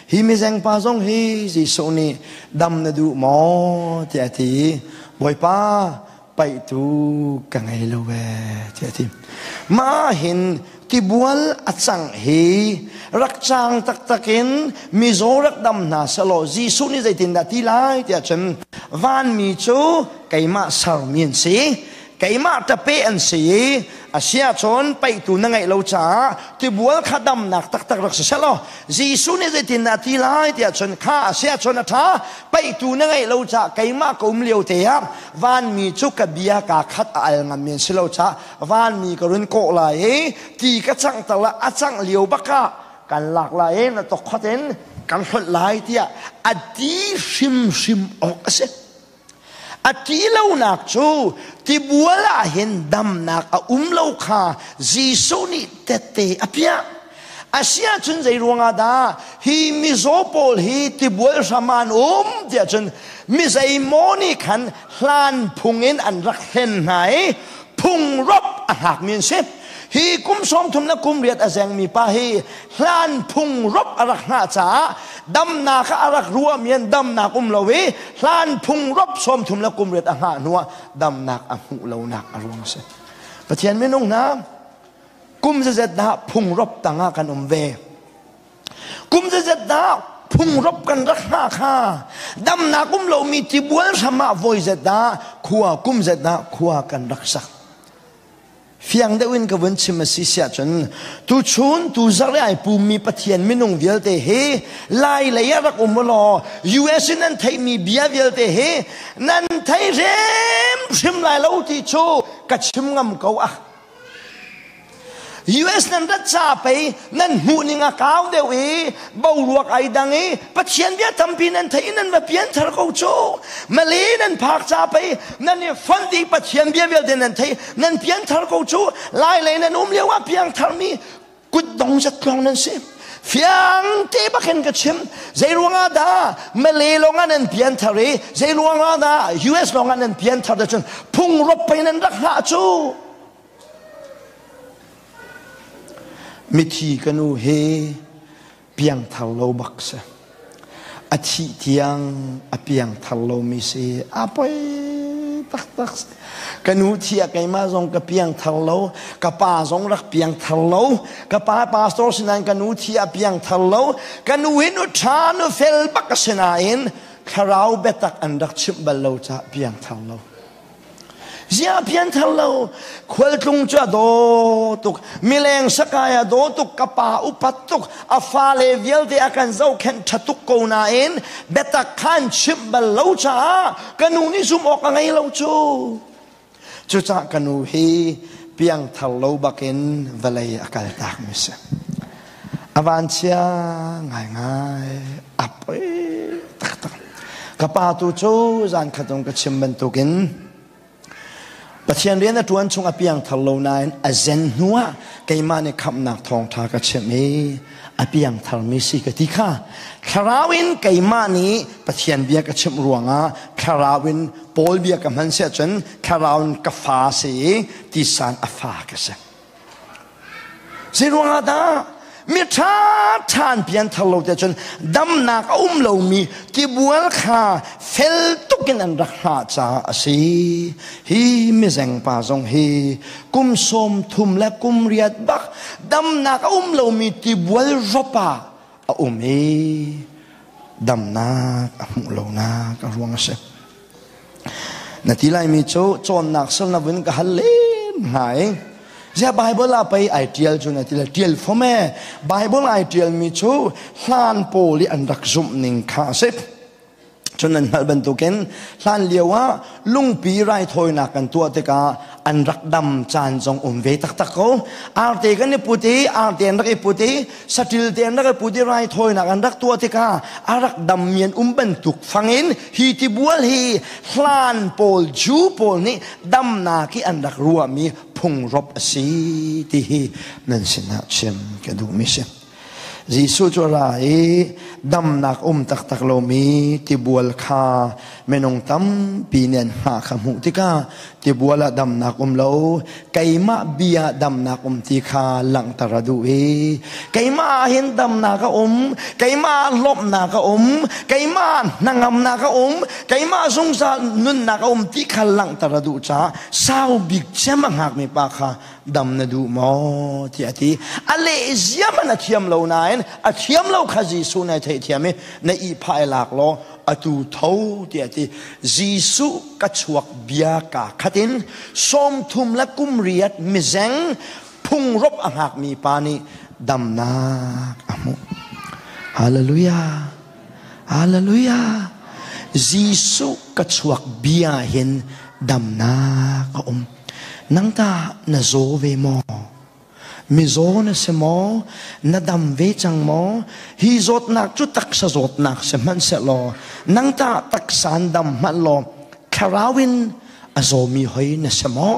Hi mizeng pa zong hi Jesuh nih dam na duh maw tiah a ti. Bawipa paihtu ka ngei lo ee tiah a ti. Mah hin tibual a cangh hi rak cang taktak in mizaw rak dam hna selaw Jesuh nih zeitindah ti lai tiah cun vanmi cu keimah sermi an si keimah ṭape an si i a si ahcun paihtu na ngeih lo caah tibual kha damnak taktak rak si selaw Jesuh nih zeitindah ti lai tiah cun kha a si ahcun a ṭha paihtu na ngeih lo caah keimah ka um lio te ah vanmi cu ka bia kaa khat a al ngammi an si lo caah vanmi ka run kawh lai i ti ka canghter la a cangh lio bakah kan lak lai i na tokkhot in kan hlonh lai tiah a ti hrimhrim awk a si. A ti lonak cu tibual ah hin damnak a um lo kha Jesuh nih tette a piah. Asiahcun zei ruangah dah hi mizaw pawl hi tibual hram ah an um tiah cun mi zeimaw nih khan hlan phung in an rak hlen hna i phungrop a hngakmi an si. Hi kum 30 le kum riat a zengmi pa hi hlan phung rop a rak hngah caah damnak a rak ruahmi an damnak um lo i hlan phung rop 30 le kum riat a hngah hnuah damnak a hmuh lonak a ruang a si. Pathian minung hna kum zazet dah phung rop tangah kan um ve. Kum zazet dah phung rop kan rak hngah kha damnak um lomi tibual hram ah voi zet dah khua kum zet dah khua kan rak sak. Fiang deuh in ka vun chim a si siah cun tuchun tuzarh i ai pummi Pathian minung vialte hi Lai lei ah rak um law US in nan theihmi bia vialte hi nan thei hrimhrim lai lo ti cu ka chim ngam ko ah. US nan rat ca pei nan hmuh ning a kau deuh i boruak ai dang i Pathian bia tampi nan theih i nan va pianthar ko cu Malay nan phak ca pei nan i fonh dih Pathian bia vialte nan theih nan pianthar ko cu Lai lei nan um lio ah piangthar mi kutdong zatlong nan si fiang te bakin ka chim zei ruangah dah Malay lawngah nan pianthar i zei ruangah dah US lawngah nan pianthar da cun phung rop pei nan rak hngah cu Mithi ka nu hi piangthar lo bak si. A thih tiang a piangthar lomi si. A poi taktak si. Ka nu thi ah keimah zong ka piangthar lo. Ka pa zong rak piangthar lo. Ka pa pastor si nain ka nu thi ah piangthar lo. Ka nu hi nu ṭha nu fel bak a si nain thlarau biatak an rak chimh bal lo caah piangthar lo. Ziah pianthar lo khualtlung cu a daw tuk mileng sakai a daw tuk ka pa upat tuk a fale vialte a kan zohkhenh ṭha tuk ko nain biatak khan chimh bal lo caah ka nu nih zumh awk a ngei lo cu cucaah ka nu hi piangthar lo bakin vawlei a kaltak mi si a vanchia ngaingai a poi taktak ka pa tu cu zan khat ka chim bantukin Pathian rian a ṭuan chung a piangthar lo nain a zen hnuah keimah nih khamhnak thawngṭha ka chimh i a piangtharmi si ka ti kha thlarau in keimah nih Pathian bia ka chimh ruangah thlarau in Paul bia ka hman siah cun thlarau in ka fa si i tisan a fa ka si. Zeiruangah dah mi ṭha ṭhan pianthar lo te cun damnak a um lomi tibual kha fel tuk in an rak hngah caah a si. Hi mizeng pa zong hi kum 30 le kum riat bak damnak a um lomi tibual rop ah a um i damnak a hmuh lonak a ruang a si. Na ti laimi cu cawnnak sal na vun ka hal len hna i Zia Bible ah pei ai tial cu na ti le tial fom e Bible ai tial mi cu hlan pawl i an rak zumh ning kha a si. Cun nan hngalh bantukin hlan lio ah lungpi raithawinak kan tuah tikah an rak dam caan zong um ve taktak ko. Arte kan i put i arte an rak i put i saṭil te an rak i put i raithawinak an rak tuah tikah a rak dammi an um bantuk fangin hi tibual hi hlan pawl Jew pawl nih damnak i an rak ruahmi phungrop a si ti hi nan sinah chim ka duhmi si. Jesuh cu a ra i damnak um taktak lomi tibual kha minung tampi nih an hngah kha hmuh tikah tibual ah damnak um lo, keimah bia damnak um ti kha langhter a duh i keimah ah hin damnak a um, keimah ah lawmhnak a um, keimah ah hnangamnak a um, keimah zungzal nunnak a um ti kha langhter a duh caah sau bik cem a hngakmi pa kha dam na duh maw tiah a ti. A leh zia man a thiam lo nain a thiam lo kha Jesuh nih a theihthiam i na ihphah i lak law atu tho tiah a ti. Jesuh ka chuak bia ka khat in 30 le kum riat mizeng phungrop a hngakmi pa nih damnak a hmuh. Hallelujah. Hallelujah. Jesuh ka chuak bia hin damnak a um. Nang ta na zaw ve maw? Mizaw na si maw? Na dam ve cang maw? Hi zawtnak cu taksa zawtnak si hmanhsehlaw nang ta taksa an dam hmanh law thlarau in a zawmi hoi na si maw?